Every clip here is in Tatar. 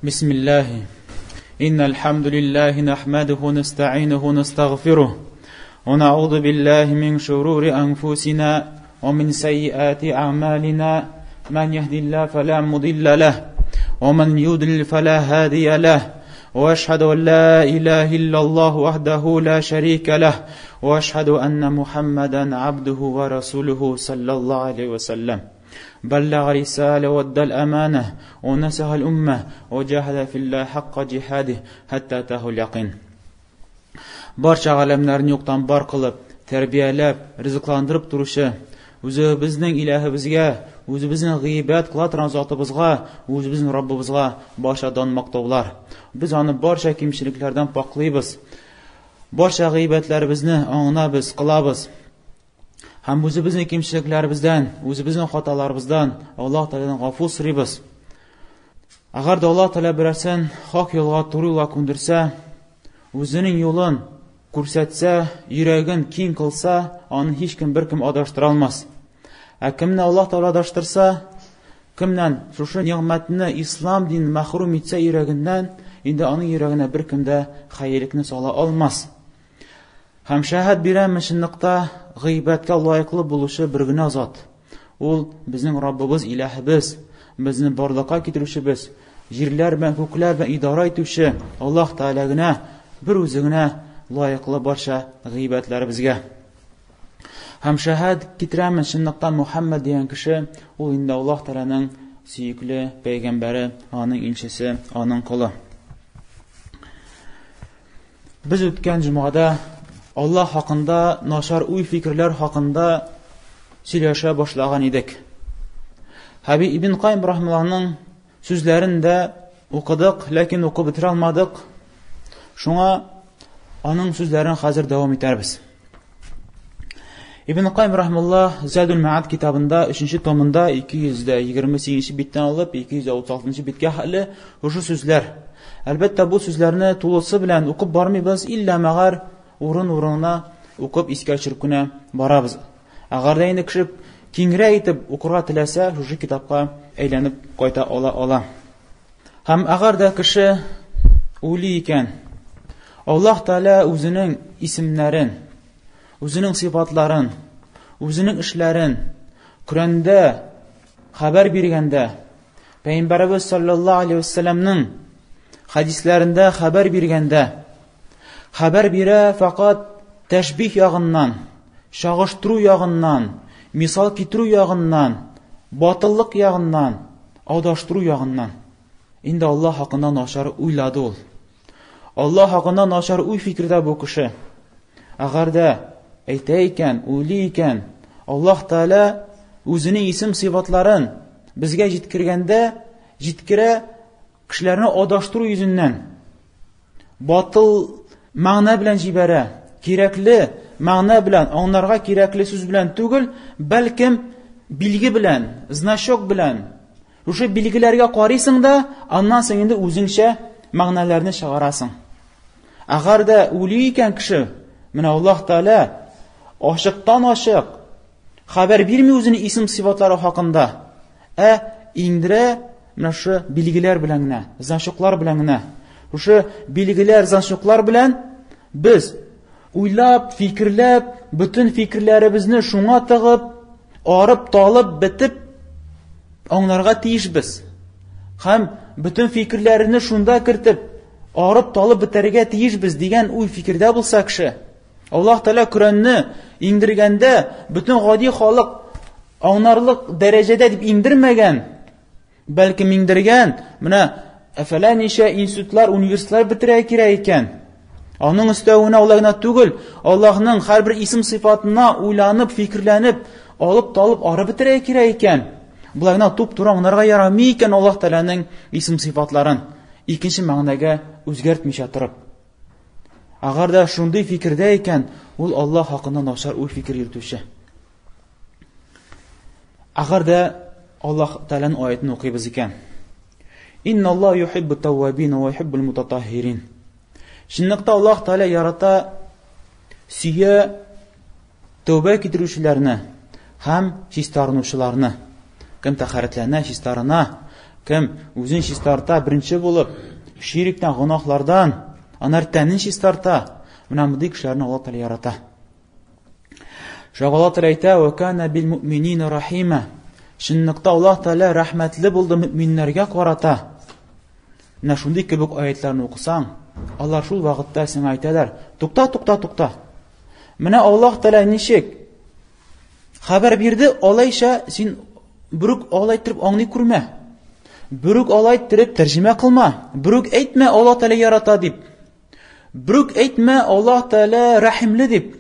بسم الله إن الحمد لله نحمده ونستعينه ونستغفره ونعوذ بالله من شرور أنفسنا ومن سيئات أعمالنا من يهدي الله فلا مضل له ومن يضلل فلا هادي له واشهد ان لا اله الا الله وحده لا شريك له واشهد ان محمدا عبده ورسوله صلى الله عليه وسلم بلغ رسالة وادى الأمانة ونصح الأمة وجاهد في الله حق جهاده حتى أتاه اليقين. Barcha g'alamlarni yo'qdan bor qilib, tarbiyalab, rizqlantirib turishi, o'zimizning ilahimizga, o'zimizni g'iybat qila turgan zotimizga, o'zimizning Robbimizga barcha don maqtovlar. Biz uni barcha kamchiliklardan poklaymiz. Barcha g'iybatlarimizni anglabmiz, qilamiz. Ham o'zimizning kamchiliklarimizdan, o'zimizning xatolarimizdan Alloh taoladan g'afu so'raymiz. Agarda Alloh taolo birarsin haq yo'lga to'g'ri yo'lga ko'ndirsa, o'zining yo'lin ko'rsatsa, yuragin keng qilsa, uni hech kim bir kim adashtira olmas. Kimni Alloh taolo adashtirsa, kimdan shu ne'matni islom dinini mahrum etsa yuragidan, endi uning yuragina bir kimda xayrlikni sola olmas. Ham shahad beraman shundoqda g'iybatga loyiqli bo'lishi birgina zot. U bizning Robbimiz, ilahimiz, bizni borliqqa keltiruvchi, yerlar bilan ko'klar bilan idora etuvchi Alloh taolagina bir o'zigina loyiqli barcha g'iybatlarimizga. Ham shahad keltiraman shundoqdan Muhammad degan kishi u endi Alloh taolaning suyukli payg'ambari, uning elchisi, uning quli. Biz o'tgan jumada Alloh haqida noshar o'y-fikrlar haqida so'zlasha boshlagan edik. Habib ibn Qayyim rahimahullohning so'zlarini da o'qidik, lekin o'qib bitira olmadik. Shunga uning so'zlarini hozir davom etamiz. Ibn Qayyim rahimahulloh Zadul Ma'ad kitobida 3-tomida 228-betdan olib 236-betga hali shu so'zlar. Albatta bu so'zlarni to'lisi bilan o'qib bormaymiz, illa mag'ar o'rin-o'rinna o'qib esga tushiribgina boramiz. Agarda endi kishi kengroq etib o'qirga tilasa, shu kitobga aylanib qayta ola ola. Ham agarda kishi o'li ekan, Alloh taolo o'zining ismlarini, o'zining sifatlarini, o'zining ishlarini Qur'onda xabar berganda, Payg'ambarimiz sollallohu alayhi vasallamning hadislarida xabar berganda, xabar bera faqat tashbih yog'indan, chog'ishtiruv yog'indan, misol keltiruv yog'indan, botillik yog'indan, adashtiruv yog'indan. Endi Alloh haqida noshar o'yladi u. Alloh haqida noshar o'y fikrda bu kishi. Agarda ayta ekan, o'yli ekan, Alloh taolo o'zining ism sifatlarini bizga yetkirganda, yetkira kishilarni adashtiruv yuzundan botil ma'no bilan jibara, kerakli ma'no bilan, onlarga kerakli so'z bilan tugul, balkim bilgi bilan, znashok bilan. O'sha belgilarga qaraysan-da, andan so'ng endi o'zingcha ma'nolarni chiqarasan. Agarda o'li ekan kishi, mana Alloh taolo oshiqdan oshiq xabar bermay o'zining ism sifatlari haqida, indira mana shu belgilar bilangina, znashoklar bilangina. O'sha belgilar, znashoklar bilan biz o'ylab, fikrlab, butun fikrlarimizni shunga tig'ib, orib, tolib, bitib anglarga tiyishmiz. Ham butun fikrlarini shunda kiritib, orib, tolib bitarga tiyishmiz degan o'y fikrda bo'lsa kishi, Alloh taolo Qur'onni indirganda butun g'odiy xoliq anglarliq darajada deb indirmagan, balki mindirgan, mana afala nisha institutlar, universitetlar bitiraya kerak ekan. Onun üstəvinə ularına tugul, Allahның har bir ism sifatına o'ylanib, fikrlanib, olib tolib ora bitiraya kerak ekan. Bularni tup-to'g'ri onlarga yaramay ekan Alloh taolaning ism sifatlarini ikkinchi ma'noga o'zgartmisha turib. Agarda shunday fikrda ekan, u Alloh haqida noshar o'y fikr yurituvchi. Agarda Alloh taolaning oyatini o'qiymiz ekan. Innalloha yuhibbut tawwabin va yuhibbul mutatahhirin. Shundoqda Alloh taolo yarata suya tavba keltiruvchilarni ham chistarnuvchilarni. Kim tahoratlana, chistarina, Кем үзен чистарта беренче булып, ширектән, гөнаһлардан, аннары тәнен чистарта, менә мондый кешеләрне Аллаһ Тәгалә ярата. Шуңа Аллаһ Тәгалә әйтә: "Ва кана бил муъминина рахима". Чынлыкта Аллаһ Тәгалә рәхмәтле булды мөминнәргә карата. Менә шундый кебек аятларны укысаң, алар шул вакытта сиңа әйтәләр: "Тукта, тукта, тукта. Менә Аллаһ Тәгалә ничек хәбәр бирде, алайша син берүк алай иттереп аңлый күрмә. Берүк алай иттереп тәрҗемә кылма. Берүк әйтмә Аллаһ Тәгалә ярата дип. Берүк әйтмә Аллаһ Тәгалә рәхимле дип.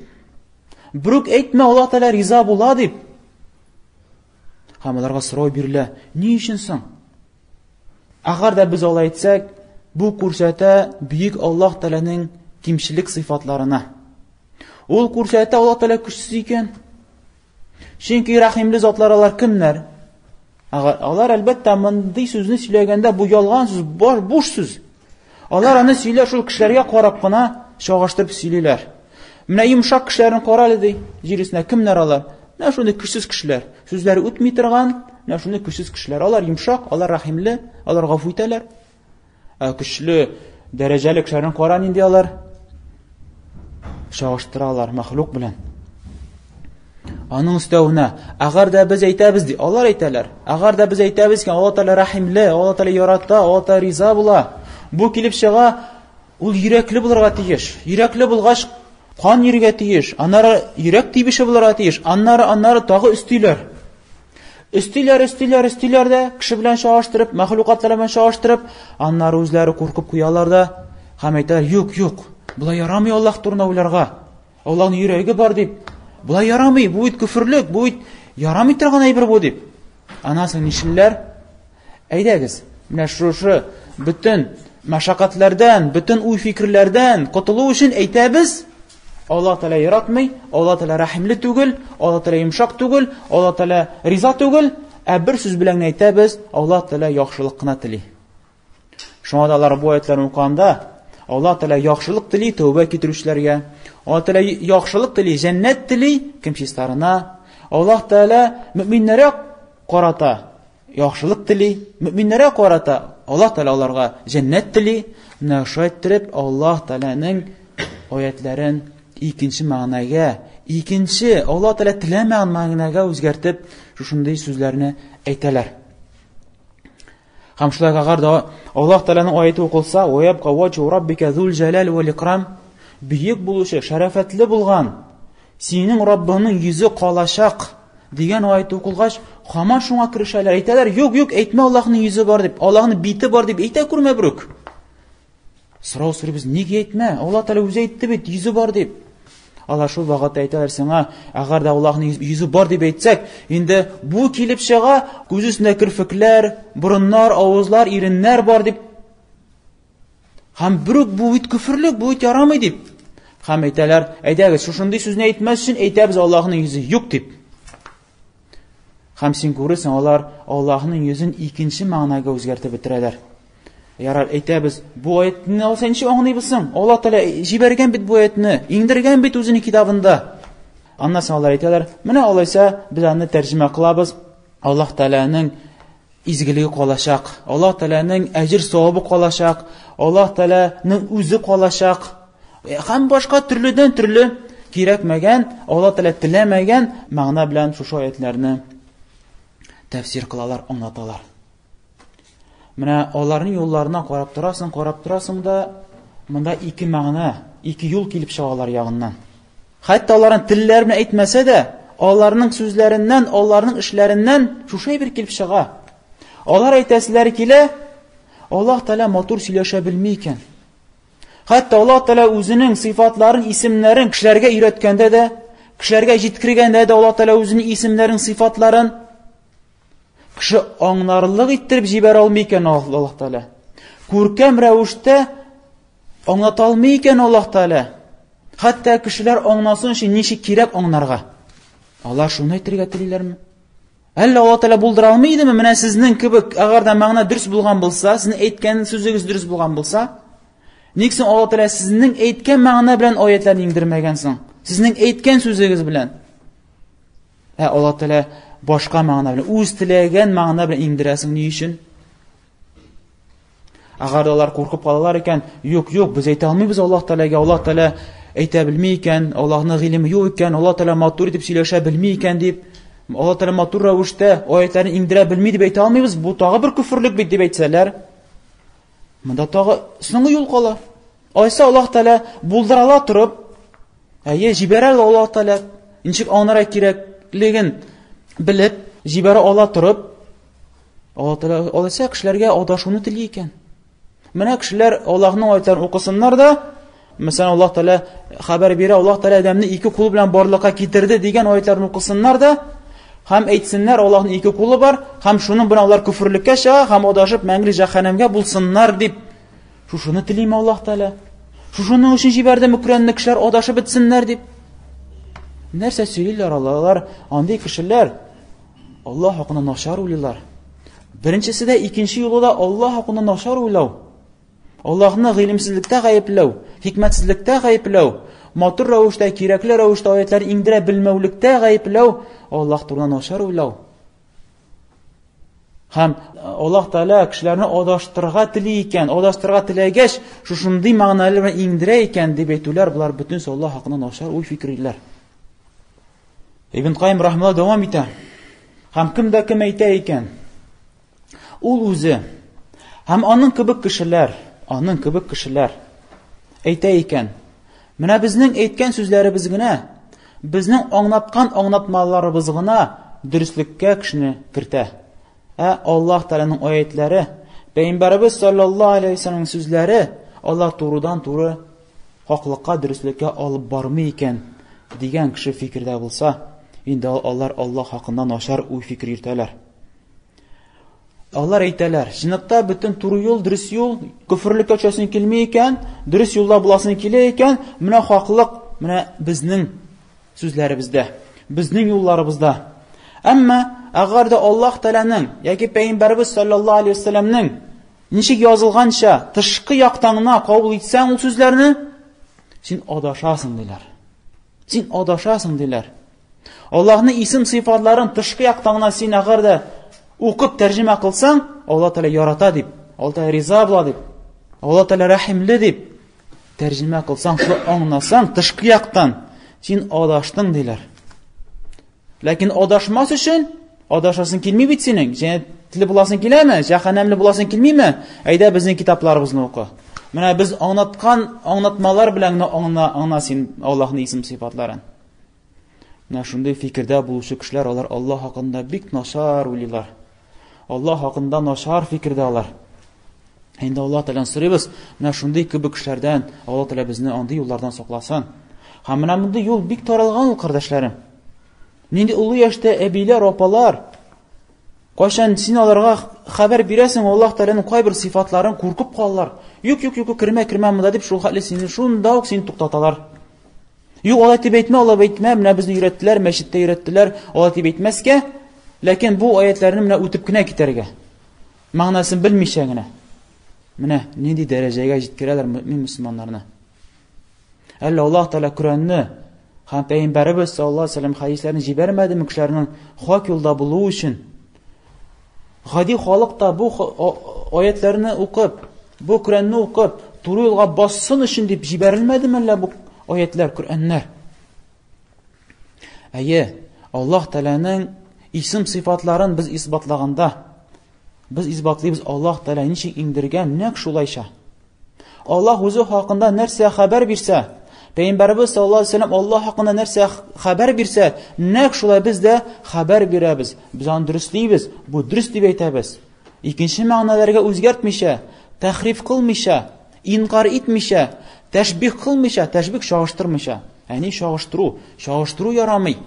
Берүк әйтмә Аллаһ Тәгалә риза була дип. Һәм аларга сорау бирелә: ни өчен соң? Әгәр дә без алай әйтсәк, бу күрсәтә бөек Аллаһ Тәгаләнең кимчелек сыйфатларына. Ул күрсәтә Аллаһ Тәгалә көчсез икән. Чөнки рәхимле затлар алар кемнәр? Алар әлбәттә мондый сүзне сөйләгәндә бу ялган сүз, бар буш сүз. Алар аны сөйләр шул кешеләргә карап кына чагыштырып сөйлиләр. Менә йомшак кешеләрне кара әле ди, җир өстенә кемнәр алар? Менә шундый көчсез кешеләр. Сүзләре үтми торган, менә шундый көчсез кешеләр. Алар йомшак, алар рәхимле, алар гафу итәләр. Ә көчле, дәрәҗәле кешеләрне кара нинди алар? Чагыштыралар мәхлук белән. Аның өстәвенә, әгәр дә без әйтәбез ди, алар әйтәләр. Әгәр дә без әйтәбез икән, Аллаһ Тәгалә рәхимле, Аллаһ Тәгалә ярата, Аллаһ Тәгалә риза була. Бу килеп чыга, ул йөрәкле булырга тиеш. Йөрәкле булгач, кан йөрергә тиеш, аннары йөрәк тибеше булырга тиеш, аннары аннары тагы өстиләр. Өстиләр, өстиләр, өстиләр дә, кеше белән чагыштырып, мәхлукатлар белән чагыштырып, аннары үзләре куркып куялар да һәм әйтәләр, юк, юк, болай ярамый Аллаһ турында уйларга. Аллаһның йөрәге бар дип. Болай ярамый, бу бит көферлек, бу бит ярамый торган әйбер бу дип. Аннан соң нишлиләр? Әйдәгез, менә шушы бөтен мәшәкатьләрдән, бөтен уй-фикерләрдән котылу өчен әйтәбез, Аллаһ Тәгалә яратмый, Аллаһ Тәгалә рәхимле түгел, Аллаһ Тәгалә йомшак түгел, Аллаһ Тәгалә риза түгел, ә бер сүз белән генә әйтәбез, Аллаһ Тәгалә яхшылык кына тели. Шуңа да алар бу аятларны укыганда, Аллаһ Тәгалә яхшылык тели тәүбә китерүчеләргә, Аллаһ Тәгалә яхшылык тели, җәннәт тели кем чистарына, Аллаһ Тәгалә мөминнәргә карата яхшылык тели, мөминнәргә карата Аллаһ Тәгалә аларга җәннәт тели. Менә шулай иттереп Аллаһ Тәгаләнең аятларын икенче мәгънәгә, икенче Аллаһ Тәгалә теләмәгән мәгънәгә үзгәртеп, шушындый сүзләрне әйтәләр. Һәм шулай әгәр дә Аллаһ Тәгаләнең аяте укылса, "Ва ябка ваҗһу раббика зул җәлал вал икрам", бөек булучы, шәрәфәтле булган синең Раббыңның йөзе калачак дигән аят укылгач, һаман шуңа керешәләр. Әйтәләр, юк, юк, әйтмә Аллаһның йөзе бар дип, Аллаһның бите бар дип әйтә күрмә берүк. Сорау сорыйбыз, нигә әйтмә? Аллаһ Тәгалә үзе әйтте бит, йөзе бар дип. Алар шул вакытта әйтәләр сиңа, әгәр дә Аллаһның йөзе бар дип әйтсәк, инде бу килеп чыга, күз өстендә керфекләр, борыннар, авызлар, иреннәр бар дип. Һәм берүк бу бит көферлек, бу бит ярамый дип. Һәм әйтәләр, әйдәгез, шушындый сүзне әйтмәс өчен әйтәбез Аллаһның йөзе юк дип. Һәм син күрерсең, алар Аллаһның йөзен икенче мәгънәгә үзгәртеп бетерәләр. Ярар, әйтәбез, бу аятны алса ничек аңлыйбыз соң? Аллаһ Тәгалә җибәргән бит бу аятны, иңдергән бит үзенең китабында. Аннан соң алар әйтәләр, менә алайса без аны тәрҗемә кылабыз. Аллаһ Тәгаләнең изгелеге калачак, Аллаһ Тәгаләнең әҗер савабы калачак, Аллаһ Тәгаләнең үзе калачак. Һәм башка төрледән төрле кирәкмәгән, Аллаһ Тәгалә теләмәгән мәгънә белән шушы аятларны тәфсир кылалар, аңлаталар. Менә аларның юлларына карап торасың, карап торасың да, монда ике мәгънә, ике юл килеп чыга алар ягыннан. Хәтта аларның телләре белән әйтмәсә дә, аларның сүзләреннән, аларның эшләреннән шушы әйбер килеп чыга. Алар әйтәселәре килә, Аллаһ Тәгалә матур сөйләшә белми икән. Хәтта Аллаһ Тәгалә үзенең сыйфатларын, исемнәрен кешеләргә өйрәткәндә дә, кешеләргә җиткергәндә дә Аллаһ Тәгалә үзенең исемнәрен, сыйфатларын кеше аңларлык иттереп җибәрә алмый икән Аллаһ Тәгалә. Күркәм рәвештә аңлата алмый икән Аллаһ Тәгалә. Хәтта кешеләр аңласын өчен ничек кирәк аңларга. Алар шуны әйтергә телиләрме? Әллә Аллаһ Тәгалә булдыра алмый идеме? Менә сезнең кебек, әгәр дә мәгънә дөрес булган булса, сезнең әйткән сүзегез дөрес булган булса, ник соң Аллаһ Тәгалә сезнең әйткән мәгънә белән аятларны иңдермәгән соң? Сезнең әйткән сүзегез белән. Ә Аллаһ Тәгалә башка мәгънә белән, үз теләгән мәгънә белән иңдерәсең ни өчен? Әгәр алар куркып калалар икән, юк, юк, без әйтә алмыйбыз Аллаһ Тәгаләгә, Аллаһ Тәгалә әйтә белми икән, Аллаһның гыйлеме юк икән, Аллаһ Тәгалә матур итеп сөйләшә белми икән дип, Аллаһ Тәгалә матур рәвештә аятләрне иңдерә белми дип әйтә алмыйбыз, бу тагы бер күферлек бит дип әйтсәләр, монда тагы соңгы юл кала. Алайса Аллаһ Тәгалә булдыра ала торып, әйе, җибәрә ала Аллаһ Тәгалә, ничек аңларга кирәклеген белеп, җибәрә ала торып, Аллаһ Тәгалә алайса кешеләргә адашуны тели икән. Менә кешеләр Аллаһның аятларын укысыннар да, мәсәлән, Аллаһ Тәгалә хәбәр бирә, Аллаһ Тәгалә адәмне ике кулы белән барлыкка китерде дигән аятларны укысыннар да, һәм әйтсеннәр, Аллаһның ике кулы бар, һәм шуның белән алар күферлеккә чыга, һәм адашып мәңгелек җәһәннәмгә булсыннар дип. Шушыны телиме Аллаһ Тәгалә? Шушының өчен җибәрдеме Коръәнне кешеләр адашып бетсеннәр дип? Нәрсә сөйлиләр алар? Андый кешеләр Аллаһ хакында начар уйлыйлар. Беренчесе дә, икенче юлы да Аллаһ хакында начар уйлау. Аллаһны гыйлемсезлектә гаепләү, хикмәтсезлектә гаепләү, матур рәвештә, кирәкле рәвештә аятлар иңдерә белмәүлектә гаепләү, Аллаһ турында начар уйлау. Һәм Аллаһ Тәгалә кешеләрне адаштырырга тели икән, адаштырырга теләгәч, шушындый мәгънәләр белән иңдерә икән дип әйтүләр, болар бөтенесе Аллаһ хакында начар уй-фикерләр. Ибн Кайм рахмалла дәвам итә. Һәм кем дә кем әйтә икән, ул үзе һәм аның кебек кешеләр, аның кебек кешеләр әйтә икән, менә безнең әйткән сүзләребез генә, безнең аңлаткан аңлатмаларыбыз гына дөреслеккә кешене кертә. Ә Аллаһ Тәгаләнең аятләре, Пәйгамбәребез саллаллаһу алейһи вәсәлләмнең сүзләре алар турыдан-туры хаклыкка, дөреслеккә алып бармый икән, дигән кеше фикердә булса, инде алар Аллаһ хакында начар уй-фикер йөртәләр. Алар әйтәләр, чынлыкта бөтен туры юл, дөрес юл, көферлеккә төшәсең килми икән, дөрес юлда буласың килә икән, менә хаклык, менә безнең сүзләребездә, безнең юлларыбызда. Әмма әгәр дә Аллаһ Тәгаләнең яки Пәйгамбәребез саллаллаһу алейһи вәсәлләмнең Ничек язылганча, тышкы яктан гына кабул итсәң ул сүзләрне, син адашасың диләр. Син адашасың диләр. Аллаһның исем сыйфатларын тышкы яктан гына син әгәр дә укып тәрҗемә кылсаң, Аллаһ Тәгалә ярата дип, Аллаһ Тәгалә риза була дип, Аллаһ Тәгалә рәхимле дип тәрҗемә кылсаң, шуны аңласаң, тышкы яктан син адаштың диләр. Ләкин адашмас өчен, адашасың килми бит синең. Җәннәтле буласың киләме? Җәһәннәмле буласың килмиме? Әйдә безнең китапларыбызны укы. Менә без аңлаткан аңлатмалар белән генә аңла, аңла син Аллаһның исем сыйфатларын. Менә шундый фикердә булучы кешеләр алар Аллаһ хакында бик начар уйлыйлар. Аллаһ хакында начар фикердә алар. Инде Аллаһ Тәгаләдән сорыйбыз, менә шундый кебек кешеләрдән Аллаһ Тәгалә безне андый юллардан сакласын. Һәм менә мондый юл бик таралган ул, кардәшләрем. Нинди олы яшьтә әбиләр, апалар, кайчан син аларга хәбәр бирәсең, Аллаһ Тәгаләнең кайбер сыйфатларын куркып калалар. Юк, юк, юк, кермә, кермә монда дип, шул хәтле сине шунда ук сине туктаталар. Юк, алай дип әйтмә, алай әйтмә, менә безне өйрәттеләр, мәчеттә өйрәттеләр, алай дип әйтмәскә. Ләкин бу аятларны менә үтеп кенә китәргә. Мәгънәсен белмичә генә. Менә нинди дәрәҗәгә җиткерәләр мөмин мөселманнарны. Әллә Аллаһ Тәгалә Коръәнне һәм Пәйгамбәребез саллаллаһу алейһи вәсәлләм хәдисләрен җибәрмәдеме кешеләрнең хак юлда булуы өчен? Гади халык та бу аятларны укып, бу Коръәнне укып, туры юлга бассын өчен дип җибәрелмәдеме әллә бу аятлар, Коръәннәр? Әйе, Аллаһ Тәгаләнең исем сыйфатларын без исбатлаганда, без исбатлыйбыз Аллаһ Тәгалә ничек иңдергән, нәкъ шулайча. Аллаһ үзе хакында нәрсә хәбәр бирсә, Пәйгамбәребез саллаллаһу алейһи вәсәлләм Аллаһ хакында нәрсә хәбәр бирсә, нәкъ шулай без дә хәбәр бирәбез. Без аны дөреслибез, бу дөрес дип әйтәбез. Икенче мәгънәләргә үзгәртмичә, тәхриф кылмыйча, инкар итмичә, тәшбих кылмыйча, тәшбих чагыштырмыйча. Ә ни чагыштыру? Чагыштыру ярамый.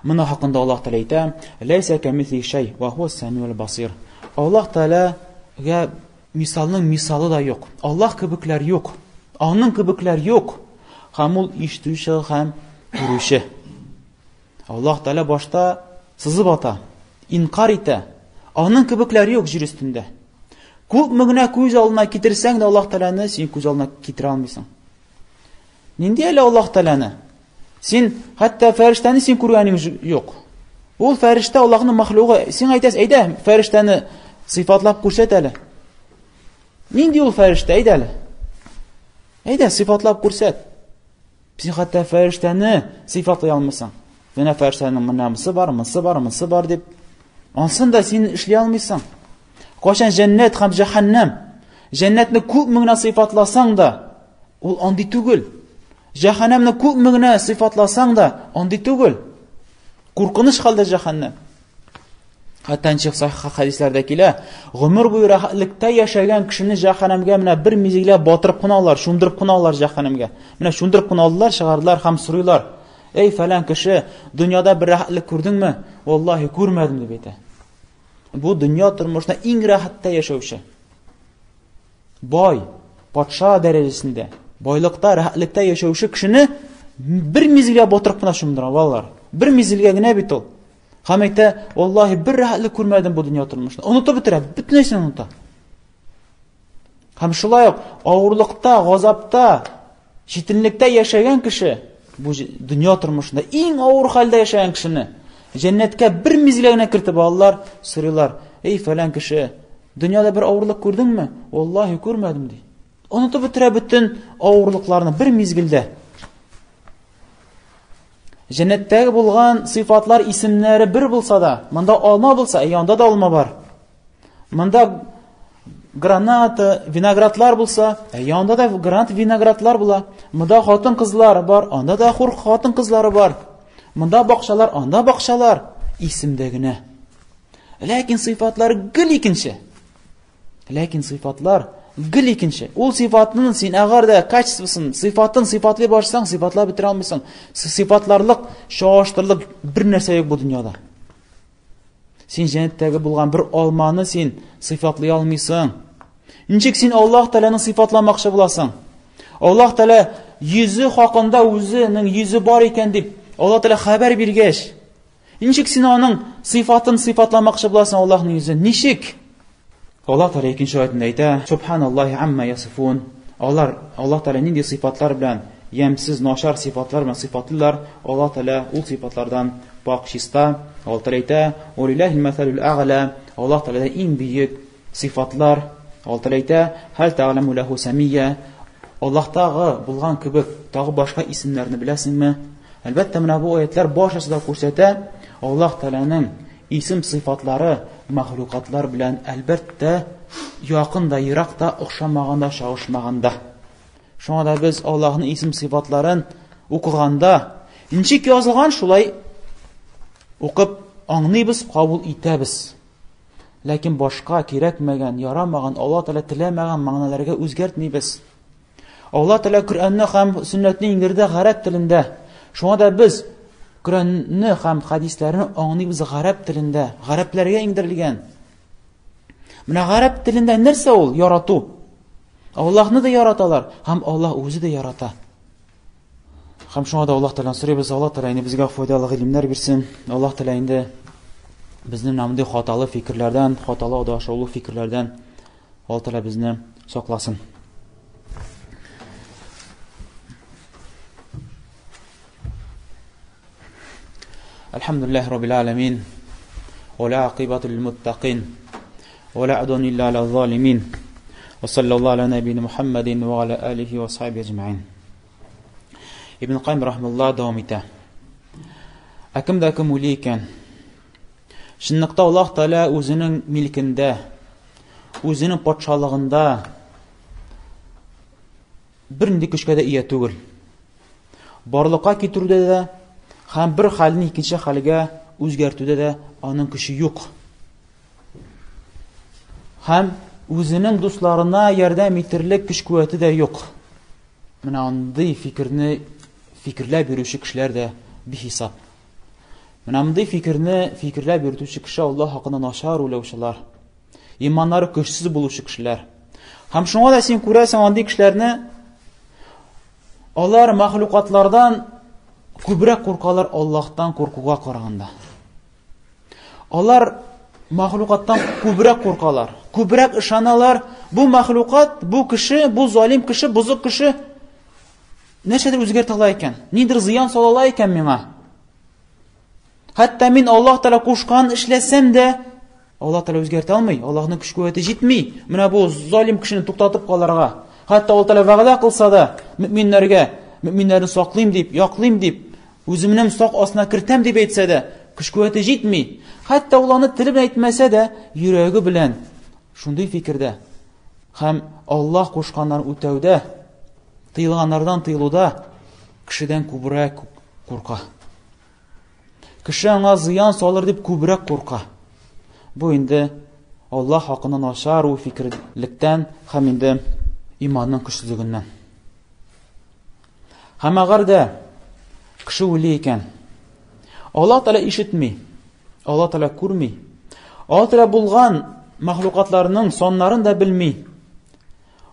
Моны хакында Аллаһ Тәгалә әйтә: "Ләйсә кәмислихи шәй, ва хуа самиул басир". Аллаһ Тәгаләгә мисалның мисалы да юк. Аллаһ кебекләр юк. Аның кебекләр юк. Һәм ул ишетүче һәм күрүче. Аллаһ Тәгалә башта сызып ата, инкар итә. Аның кебекләр юк җир өстендә. Күпме генә күз алдына китерсәң дә Аллаһ Тәгаләне син күз алдына китерә алмыйсың. Нинди әле Аллаһ Тәгаләне? Син хәтта фәрештәне син күргәнең юк. Ул фәрештә Аллаһның махлугы. Син әйтәсең, әйдә, фәрештәне Сыйфатлап күрсәт әле. Нинди ул фәрештә, әйдә әле. Әйдә, сыйфатлап күрсәт. Син хәтта фәрештәне сыйфатлый алмыйсың. Менә фәрештәнең менә монысы бар, монысы бар, монысы бар дип. Ансын да син эшли алмыйсың. Кайчан җәннәт һәм җәһәннәм. Җәннәтне күпме генә сыйфатласаң да, ул андый түгел. Җәһәннәмне күпме генә сыйфатласаң да, андый түгел. Куркыныч хәлдә җәһәннәм. Хәтта ничек сахих хәдисләрдә килә, гомер буе рәхәтлектә яшәгән кешене җәһәннәмгә менә бер мизгелгә батырып кына алалар, чумдырып кына алалар җәһәннәмгә. Менә чумдырып кына алдылар, чыгардылар һәм сорыйлар. Эй, фәлән кеше, дөньяда бер рәхәтлек күрдеңме? Валлаһи, күрмәдем, дип әйтә. Бу дөнья тормышында иң рәхәттә яшәүче. Бай, патша дәрәҗәсендә, байлыкта, рәхәтлектә яшәүче кешене бер мизгелгә батырып кына чумдыра алалар. Бер мизгелгә генә бит ул. Һәм әйтә, валлаһи, бер рәхәтлек күрмәдем бу дөнья тормышында. Онытып бетерә, бөтенесен оныта. Һәм шулай ук авырлыкта, газапта, читенлектә яшәгән кеше, бу дөнья тормышында иң авыр хәлдә яшәгән кешене җәннәткә бер мизгелгә генә кертеп алалар, сорыйлар: "Эй, фәлән кеше, дөньяда бер авырлык күрдеңме?" "Валлаһи, күрмәдем" ди. Онытып бетерә бөтен авырлыкларны бер мизгелдә. Җәннәттәге булган сыйфатлар исемнәре бер булса да, монда алма булса, әй анда да алма бар. Монда граната, виноградлар булса, әй анда да гранат, виноградлар була. Монда хатын-кызлар бар, анда да хур хатын-кызлары бар. Монда бакчалар, анда бакчалар. Исемдә генә. Ләкин сыйфатлар гел икенче. Ләкин сыйфатлар гел икенче. Ул сыйфатның син әгәр дә качествосын, сыйфатын сыйфатлый башласаң, сыйфатлап бетерә алмыйсың. Сыйфатларлык, чагыштырырлык бер нәрсә юк бу дөньяда. Син җәннәттәге булган бер алманы син сыйфатлый алмыйсың. Ничек син Аллаһ Тәгаләне сыйфатламакчы буласың? Аллаһ Тәгалә йөзе хакында үзенең йөзе бар икән дип, Аллаһ Тәгалә хәбәр биргәч, ничек син аның сыйфатын сыйфатламакчы буласың Аллаһның йөзен? Ничек? Аллаһ Тәгалә икенче аятында әйтә: Субханаллаһи амма ясифун. Алар Аллаһ Тәгалә нинди сыйфатлар белән, ямьсез, начар сыйфатлар белән сыйфатлыйлар, Аллаһ Тәгалә ул сыйфатлардан пак, чиста. Аллаһ Тәгалә әйтә: Валиллаһил мәсәлүл әгълә. Аллаһ Тәгаләдә иң бөек сыйфатлар. Аллаһ Тәгалә әйтә: Хәл тәгъләму ләһу самия. Аллаһтагы булган кебек тагы башка исемнәрне беләсеңме? Әлбәттә, менә бу аятлар барчасы да күрсәтә, Аллаһ Тәгаләнең исем сыйфатлары мәхлукатлар белән әлбәттә якын да, ерак та, охшамаган да, чагышмаган да. Шуңа да без Аллаһның исем сыйфатларын укыганда, ничек язылган, шулай укып аңлыйбыз, кабул итәбез. Ләкин башка кирәкмәгән, ярамаган, Аллаһ Тәгалә теләмәгән мәгънәләргә үзгәртмибез. Аллаһ Тәгалә Коръәнне һәм сөннәтне иңдерде гарәп телендә. Шуңа да без Коръәнне һәм хәдисләрне аңлыйбыз гарәп телендә, гарәпләргә иңдерелгән. Менә гарәп телендә нәрсә ул? Ярату. Аллаһны да яраталар һәм Аллаһ үзе дә ярата. Һәм шуңа да Аллаһ Тәгаләдән сорыйбыз, Аллаһ Тәгалә инде безгә файдалы гыйлемнәр бирсен. Аллаһ Тәгалә инде безне менә мондый хаталы фикерләрдән, хаталы адашулы фикерләрдән Аллаһ Тәгалә безне сакласын. Әлхәмдүлилләһ раббил аламин. Ва ла акибату лил муттакин. Ва ла адван илля аля залимин. Ва саллаллаху аля набийна Мухаммадин ва аля алихи ва сахбихи аҗмаин. Ибн Кайм рахмалла дәвам итә. Ә кем дә кем уйлый икән? Чынлыкта Аллаһ Тәгалә үзенең милкендә, үзенең патшалыгында бернинди көчкә дә ия түгел. Барлыкка китерүдә дә һәм бер хәлне икенче хәлгә үзгәртүдә дә аның көче юк. Һәм үзенең дусларына ярдәм итерлек көч-куәте дә юк. Менә андый фикерне фикерләп йөрүче кешеләр дә бихисап. Менә мондый фикерне фикерләп йөртүче кеше Аллаһ хакында начар уйлаучылар. Иманнары көчсез булучы кешеләр. Һәм шуңа да син күрәсең андый кешеләрне, алар мәхлукатлардан күбрәк куркалар Аллаһтан куркуга караганда. Алар мәхлукаттан күбрәк куркалар, күбрәк ышаналар. Бу мәхлукат, бу кеше, бу залим кеше, бозык кеше нәрсәдер үзгәртә ала икән, нидер зыян сала ала икән миңа. Хәтта мин Аллаһ Тәгалә кушкан эшләсәм дә, Аллаһ Тәгалә үзгәртә алмый, Аллаһның көч куәте җитми. Менә бу залим кешене туктатып калырга. Хәтта Аллаһ Тәгалә вәгъдә кылса да, мөминнәргә, мөминнәрне саклыйм дип, яклыйм дип, үземнең сак астына кертәм дип әйтсә дә, көч куәте җитми. Хәтта ул аны теле белән әйтмәсә дә, йөрәге белән шундый фикердә һәм Аллаһ кушканнарын үтәүдә, тыелганнардан тыелуда кешедән күбрәк курка. Кеше аңа зыян салыр дип күбрәк курка. Бу инде Аллаһ хакында начар уй фикерлектән һәм инде иманның көчсезлегеннән. Һәм әгәр дә кеше үле икән, Аллаһ Тәгалә ишетми, Аллаһ Тәгалә күрми. Аллаһ Тәгалә булган мәхлукатларның саннарын да белми.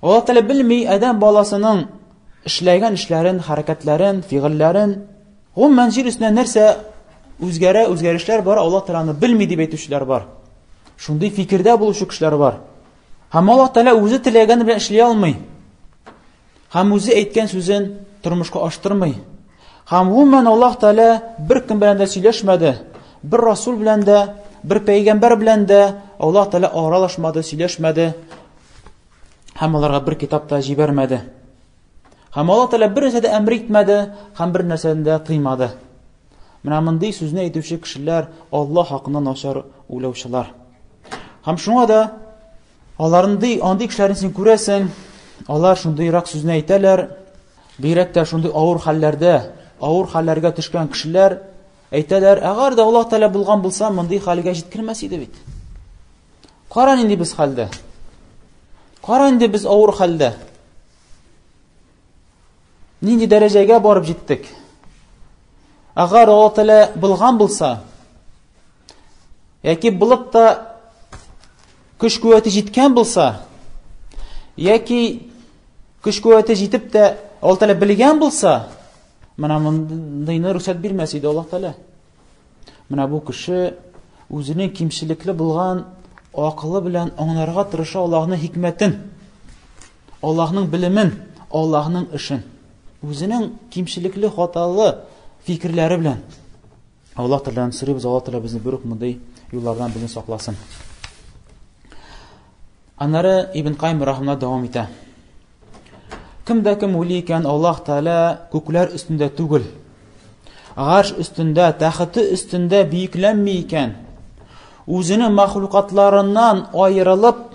Аллаһ Тәгалә белми адәм баласының эшләгән эшләрен, хәрәкәтләрен, фигыльләрен. Гомумән җир өстендә нәрсә үзгәрә, үзгәрешләр бар, Аллаһ Тәгалә аны белми дип әйтүчеләр бар. Шундый фикердә булучы кешеләр бар. Һәм Аллаһ Тәгалә үзе теләгәне белән эшли алмый. Һәм үзе әйткән сүзен тормышка аштырмый. Һәм гомумән Аллаһ Тәгалә бер кем белән дә сөйләшмәде. Бер расул белән дә, бер пәйгамбәр белән дә Аллаһ Тәгалә аралашмады, сөйләшмәде. Һәм аларга бер китап та җибәрмәде. Һәм Аллаһ Тәгалә бер нәрсә дә әмер итмәде һәм бер нәрсәне дә тыймады. Менә мондый сүзне әйтүче кешеләр Аллаһ хакында начар уйлаучылар. Һәм шуңа да аларындый андый кешеләрне син күрәсең, алар шундыйрак сүзне әйтәләр, бигрәк тә шундый авыр хәлләрдә, авыр хәлләргә төшкән кешеләр әйтәләр, әгәр дә Аллаһ Тәгалә булган булса, мондый хәлгә җиткермәс иде бит. Кара нинди без хәлдә. Кара инде без авыр хәлдә. Нинди дәрәҗәгә барып җиттек? Әгәр Аллаһ Тәгалә булган булса, яки булып та көч куәте җиткән булса, яки көч куәте җитеп тә Аллаһ Тәгалә белгән булса, менә мондыйны рөхсәт бирмәс иде Аллаһ Тәгалә. Менә бу кеше үзенең кимчелекле булган акылы белән аңларга тырыша Аллаһның хикмәтен, Аллаһның белемен, Аллаһның эшен. Үзенең кимчелекле, хаталы фикерләре белән. Аллаһ Тәгаләдән сорыйбыз, Аллаһ Тәгалә безне бер үк мондый юллардан безне сакласын. Аннары Ибн Кайм рахмына дәвам итә. Кем дә кем уйлый икән, Аллаһ Тәгалә күкләр өстендә түгел, гарш өстендә, тәхете өстендә биекләнми икән, үзенең мәхлукатларыннан аерылып,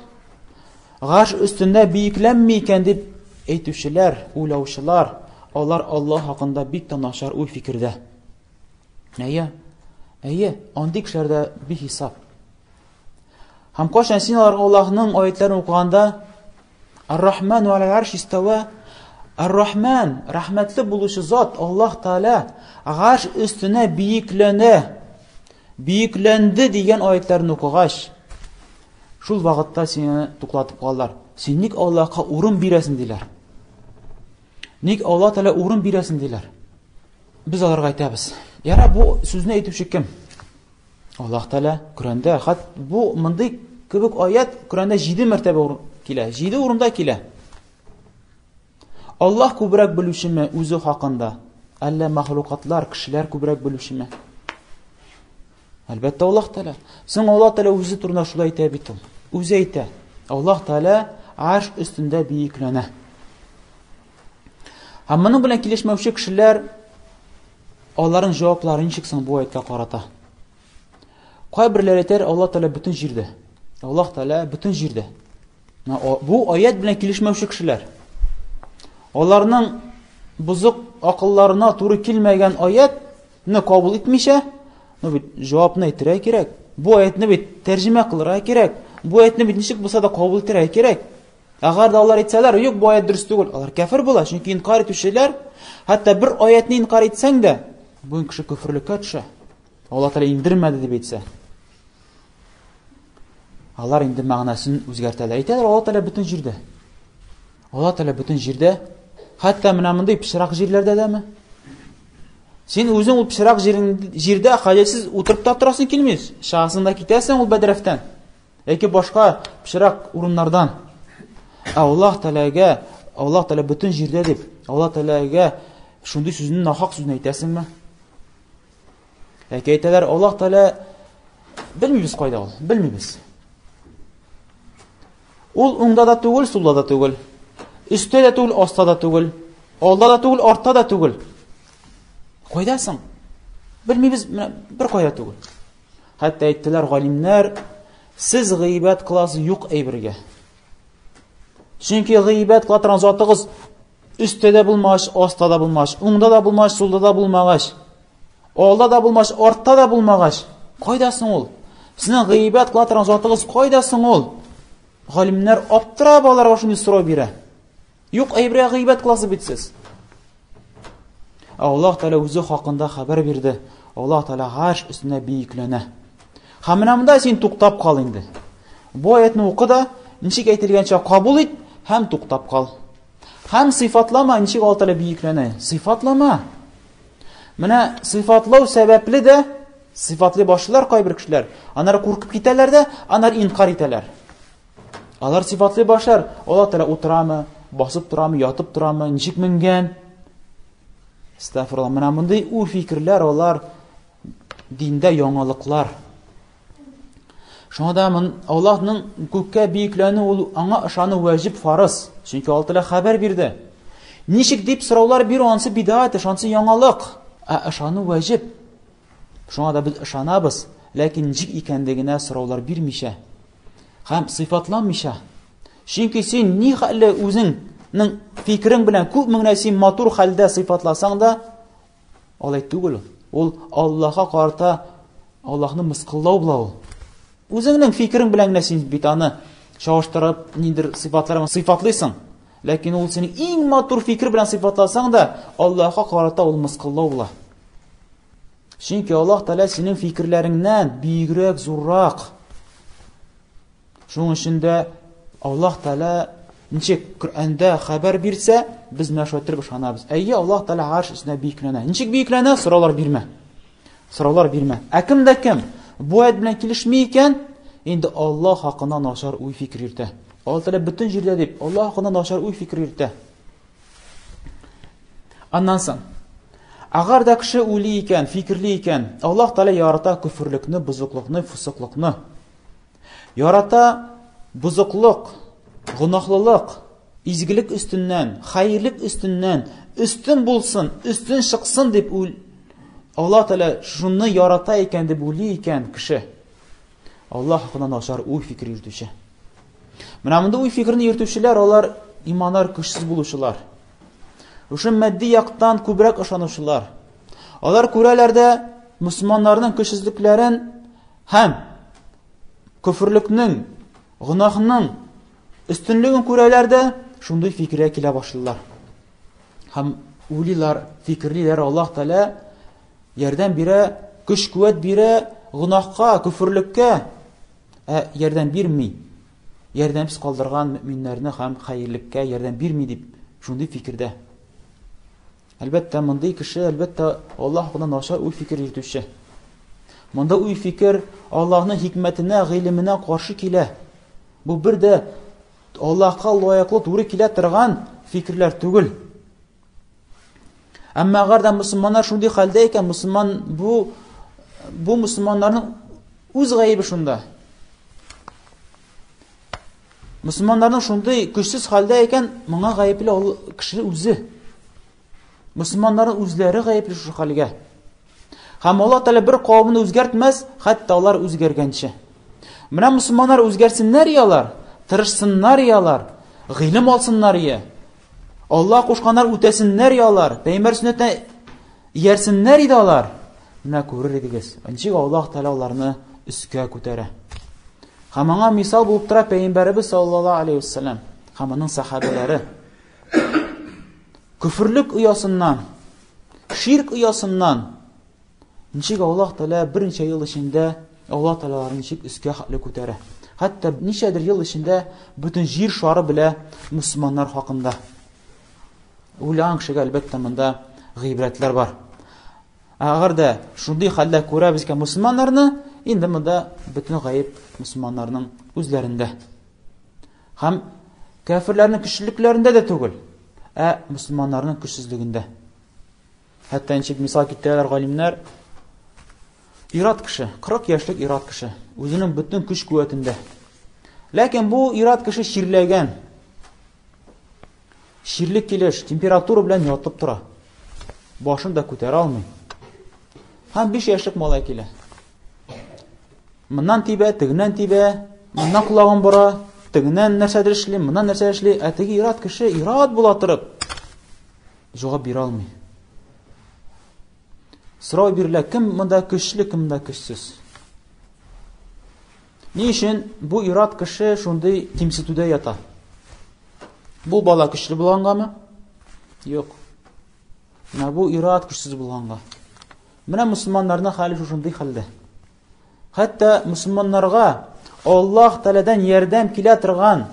гарш өстендә биекләнми икән дип әйтүчеләр, уйлаучылар, алар Аллаһ хакында бик тә начар уй-фикердә. Әйе, әйе, андый кешеләр дә бихисап. Һәм кайчан син аларга Аллаһның аятларын укыганда, Ар-Рахман ва аль-Арш истава, Ар-Рахман, рәхмәтле булучы зат, Аллаһ Тааля гарш өстенә биекләнә, биекләнде дигән аятларны укыгач, шул вакытта сине туктатып калалар. Син ник Аллаһка урын бирәсең диләр. Ник Аллаһ Тааля урын бирәсең диләр. Без аларга әйтәбез. Яра, бу сүзне әйтүче кем? Аллаһ Тәгалә Коръәндә хат бу мондый кебек аят Коръәндә 7 мәртәбә килә. 7 урында килә. Аллаһ күбрәк белүчеме үзе хакында? Әллә мәхлукатлар, кешеләр күбрәк белүчеме? Әлбәттә, Аллаһ Тәгалә. Соң Аллаһ Тәгалә үзе турында шулай әйтә бит ул. Үзе әйтә. Аллаһ Тәгалә арш өстендә биекләнә. Һәм моның белән килешмәүче кешеләр аларның җаваплары ничек соң бу аятка карата? Кайберләре әйтәр, Аллаһ Тәгалә бөтен җирдә. Аллаһ Тәгалә бөтен җирдә. Бу аят белән килешмәүче кешеләр. Аларның бозык акылларына туры килмәгән аятны кабул итмичә, ну бит җавапны әйтергә кирәк. Бу аятны бит тәрҗемә кылырга кирәк. Бу аятны бит ничек булса да кабул итәргә кирәк. Әгәр дә алар әйтсәләр, юк, бу аят дөрес түгел, алар кәфер була, чөнки инкар итүчеләр, хәтта бер аятны инкар итсәң дә, бу кеше көферлеккә төшә. Алла Тәгалә индермәде дип әйтсә. Алар инде мәгънәсен үзгәртәләр. Әйтәләр, Алла Тәгалә бөтен җирдә. Алла Тәгалә бөтен җирдә. Хәтта менә мондый пычрак җирләрдә дәме? Син үзең ул пычрак җирдә хаҗәтсез утырып та торасың килми. Чыгасың да китәсең ул бәдрәфтән. Яки башка пычрак урыннардан. Ә Аллаһ Тәгаләгә, Аллаһ Тәгалә бөтен җирдә дип, Аллаһ Тәгаләгә шундый сүзне нахак сүзне әйтәсеңме? Яки әйтәләр, Аллаһ Тәгалә белмибез кайда ул, белмибез. Ул уңда да түгел, сулда да түгел. Өстә дә түгел, аста да түгел. Алда да түгел, артта да түгел. Кайда соң? Белмибез, менә бер кайда түгел. Хәтта әйттеләр галимнәр, сез гыйбәт кыласыз юк әйбергә. Чөнки гыйбәт кыла торган затыгыз өстә дә булмагач, аста да булмагач, уңда да булмагач, сулда да булмагач, алда да булмагач, артта да булмагач, кайда соң ул? Сезнең гыйбәт кыла торган затыгыз кайда соң ул? Галимнәр аптырап аларга шундый сорау бирә. Юк әйбергә гыйбәт кыласыз бит сез. Ә Аллаһ Тәгалә үзе хакында хәбәр бирде. Аллаһ Тәгалә гарш өстенә биекләнә. Һәм менә монда син туктап кал инде. Бу аятны укы да, ничек әйтелгәнчә кабул ит һәм туктап кал. Һәм сыйфатлама, ничек Аллаһ Тәгалә биекләнә. Сыйфатлама. Менә сыйфатлау сәбәпле дә сыйфатлый башлыйлар кайбер кешеләр. Аннары куркып китәләр дә, аннары инкар итәләр. Алар сыйфатлый башлар. Алла Тәгалә утырамы, басып торамы, ятып торамы, ничек менгән? Астагфирулла. Менә мондый уй фикерләр алар диндә яңалыклар. Шуңа да Аллаһның күккә биекләнү ул аңа ышану вәҗиб фарыз. Чөнки Алла Тәгалә хәбәр бирде. Ничек дип сораулар бирү ансы бидат, ансы яңалык. Ә ышану вәҗиб. Шуңа да без ышанабыз, ләкин ничек икәнлегенә сораулар бирмичә һәм сыйфатланмыйча. Чөнки син ни хәлле үзеңнең фикерең белән күпме генә син матур хәлдә сыйфатласаң да, алай түгел ул. Ул Аллаһка карата Аллаһны мыскыллау була ул. Үзеңнең фикерең белән генә син бит аны чагыштырып, ниндер сыйфатлар белән сыйфатлыйсың. Ләкин ул синең иң матур фикер белән сыйфатласаң да, Аллаһка карата ул мыскыллау була. Чөнки Аллаһ Тәгалә синең фикерләреңнән биегрәк, зуррак. Шуның өчен дә Аллаһ Тәгалә ничек Коръәндә хәбәр бирсә, без менә шулай итеп ышанабыз. Әйе, Аллаһ Тәгалә арш өстенә биекләнә. Ничек биекләнә? Сораулар бирмә. Сораулар бирмә. Ә кем дә кем бу аят белән килешми икән, инде Аллаһ хакында начар уй-фикер йөртә. Аллаһ Тәгалә бөтен җирдә дип, Аллаһ хакында начар уй-фикер йөртә. Аннан соң, әгәр дә кеше уйлый икән, фикерли икән, Аллаһ Тәгалә ярата көферлекне, бозыклыкны, фусыклыкны. Ярата бозыклык, гөнаһлылык, изгелек өстеннән, хәерлек өстеннән өстен булсын, өстен чыксын дип үл Аллаһ Тәгалә шуны ярата икән дип уйлый икән кеше. Аллаһ хакында начар уй-фикер йөртүче. Менә монда уй-фикерне йөртүчеләр, алар иманнар көчсез булучылар. Шушы матди яктан күбрәк ышанучылар. Алар күрәләр дә мөселманнарның көчсезлекләрен һәм көферлекнең, гөнаһның өстенлеген күрәләр дә шундый фикергә килә башлыйлар. Һәм уйлыйлар, фикерлиләр, Аллаһ Тәгалә ярдәм бирә, көч-куәт бирә гөнаһка, көферлеккә, ә ярдәм бирми. Ярдәмсез калдырган мөминнәрне һәм хәерлеккә ярдәм бирми дип шундый фикердә. Әлбәттә, мондый кеше, әлбәттә, Аллаһ хакында начар уй-фикер йөртүче. Монда уй-фикер Аллаһның хикмәтенә, гыйлеменә каршы килә. Бу бер дә Аллаһка лаеклы туры килә торган фикерләр түгел. Әмма әгәр дә мөселманнар шундый хәлдә икән, мөселман бу бу мөселманнарның үз гаебе шунда. Мөселманнарның шундый көчсез хәлдә икән, моңа гаепле ул кеше үзе. Мөселманнарның үзләре гаепле шушы хәлгә. Һәм Аллаһ Тәгалә бер кавемне үзгәртмәс, хәтта алар үзгәргәнче. Менә мөселманнар үзгәрсеннәр и алар, тырышсыннар и алар, гыйлем алсыннар и. Аллаһ кушканнар үтәсеннәр и алар, пәйгамбәр сөннәтенә иярсеннәр иде алар. Менә күрер идегез, ничек Аллаһ Тәгалә аларны өскә күтәрә. Һәм аңа мисал булып тора пәйгамбәребез саллаллаһу алейхи вәсәлләм һәм аның сахабәләре. Көферлек оясыннан, ширк оясыннан ничек Аллаһ Тәгалә берничә ел эчендә Аллаһ Тәгалә аларны ничек өскә хәтле күтәрә. Хәтта ничәдер ел эчендә бөтен җир шары белә мөселманнар хакында. Уйлаган кешегә әлбәттә монда гыйбрәтләр бар. Әгәр дә шундый хәлдә күрәбез икән мөселманнарны, инде монда бөтен гаеп мөселманнарның үзләрендә. Һәм кәферләрнең көчлелекләрендә дә түгел, ә мөселманнарның көчсезлегендә. Хәтта ничек мисал китерәләр галимнәр, ират кеше, 40 яшьлек ират кеше, үзенең бөтен көч-куәтендә. Ләкин бу ир-ат кеше чирләгән. Чирле килеш, температура белән ятып тора. Башын да күтәрә алмый. Һәм 5 яшьлек малай килә. Моннан тибә, тегеннән тибә, моннан колагын бора, тегеннән нәрсәдер эшли, моннан нәрсә эшли, ә теге ир-ат кеше ир-ат була торып җавап бирә алмый. Сорау бирелә, кем монда көчле, кем монда көчсез? Ни өчен бу ир-ат кеше шундый кимсетүдә ята? Бу бала көчле булгангамы? Юк. Менә бу ир-ат көчсез булганга. Менә мусульманнарның хәле шушындый хәлдә. Хәтта мусульманнарга Аллаһ Тәгаләдән ярдәм килә торган,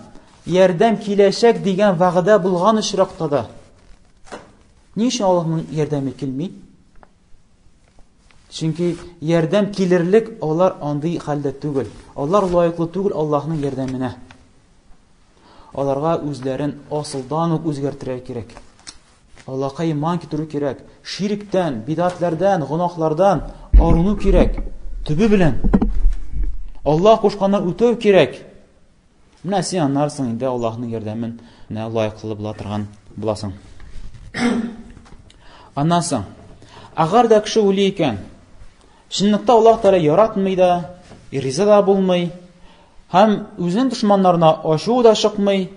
ярдәм киләчәк дигән вәгъдә булган очракта да ни өчен Аллаһның ярдәме килми? Чөнки ярдәм килерлек алар андый хәлдә түгел. Алар лаеклы түгел Аллаһның ярдәменә. Аларга үзләрен асылдан ук үзгәртергә кирәк. Аллаһка иман китерү кирәк. Ширктән, бидатләрдән, гөнаһлардан арыну кирәк. Төбе белән. Аллаһ кушканны үтәү кирәк. Менә син аннарсың инде Аллаһның ярдәмен менә лаеклы була торган буласың. Аннан соң, әгәр дә кеше үле икән, чынлыкта Аллаһ Тәгалә яратмый да, риза да булмый, һәм үзенең дошманнарына ачуы да чыкмый,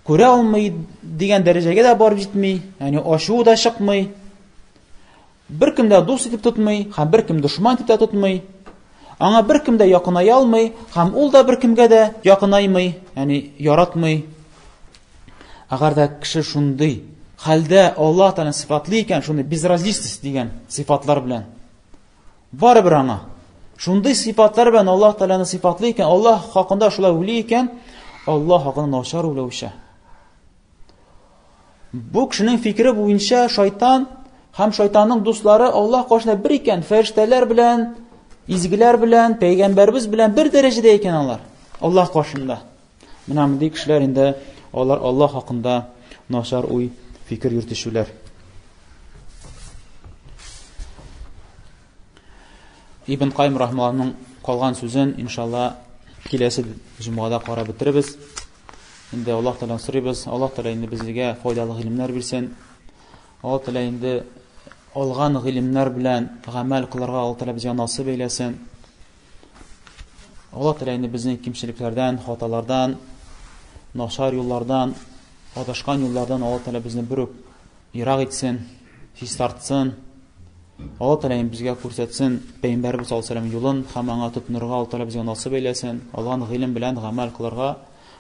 күрә алмый дигән дәрәҗәгә дә барып җитми, ягъни ачуы да чыкмый, Беркем дә дус итеп тотмый һәм беркем дошман итеп тә тотмый. Аңа беркем дә якыная алмый һәм ул да беркемгә дә якынаймый, ягъни яратмый. Әгәр дә кеше шундый хәлдә Аллаһ Тәгалә сыйфатлы икән, шундый безразличность дигән сыйфатлар белән. Барыбер аңа шундый сыйфатлар белән Аллаһ Тәгаләне сыйфатлы икән, Аллаһ хакында шулай уйлый икән, Аллаһ хакында начар уйлаучы. Бу кешенең фикере буенча шайтан һәм шайтанның дуслары Аллаһ каршында бер икән, фәрештәләр белән, изгеләр белән, пәйгамбәрбез белән бер дәрәҗәдә икән алар Аллаһ каршында. Менә мондый кешеләр инде алар Аллаһ хакында начар уй, фикер йөртүчеләр. Ибн Кайм рахмаллаһның калган сүзен иншалла киләсе җомгада карап бетеребез. Инде Аллаһ Тәгаләдән сорыйбыз, Аллаһ Тәгалә инде безгә файдалы гыйлемнәр бирсен. Аллаһ Тәгалә инде алган гыйлемнәр белән гамәл кылырга Аллаһ Тәгалә безгә насыйп әйләсен. Аллаһ Тәгалә инде безнең кимчелекләрдән, хаталардан, начар юллардан, адашкан юллардан Аллаһ Тәгалә безне бер үк ерак итсен, чистартсын. Алла Тәгалә безгә күрсәтсен Пәйгамбәребез саллаллаһу алейһи юлын һәм аңа тотынырга Алла Тәгалә безгә насыйп әйләсен. Алган гыйлем белән гамәл кылырга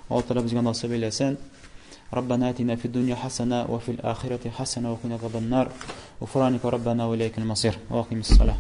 Алла Тәгалә безгә насыйп әйләсен. ربنا آتنا في الدنيا حسنة وفي الآخرة حسنة وقنا عذاب النار غفرانك ربنا وإليك المصير وأقم الصلاة.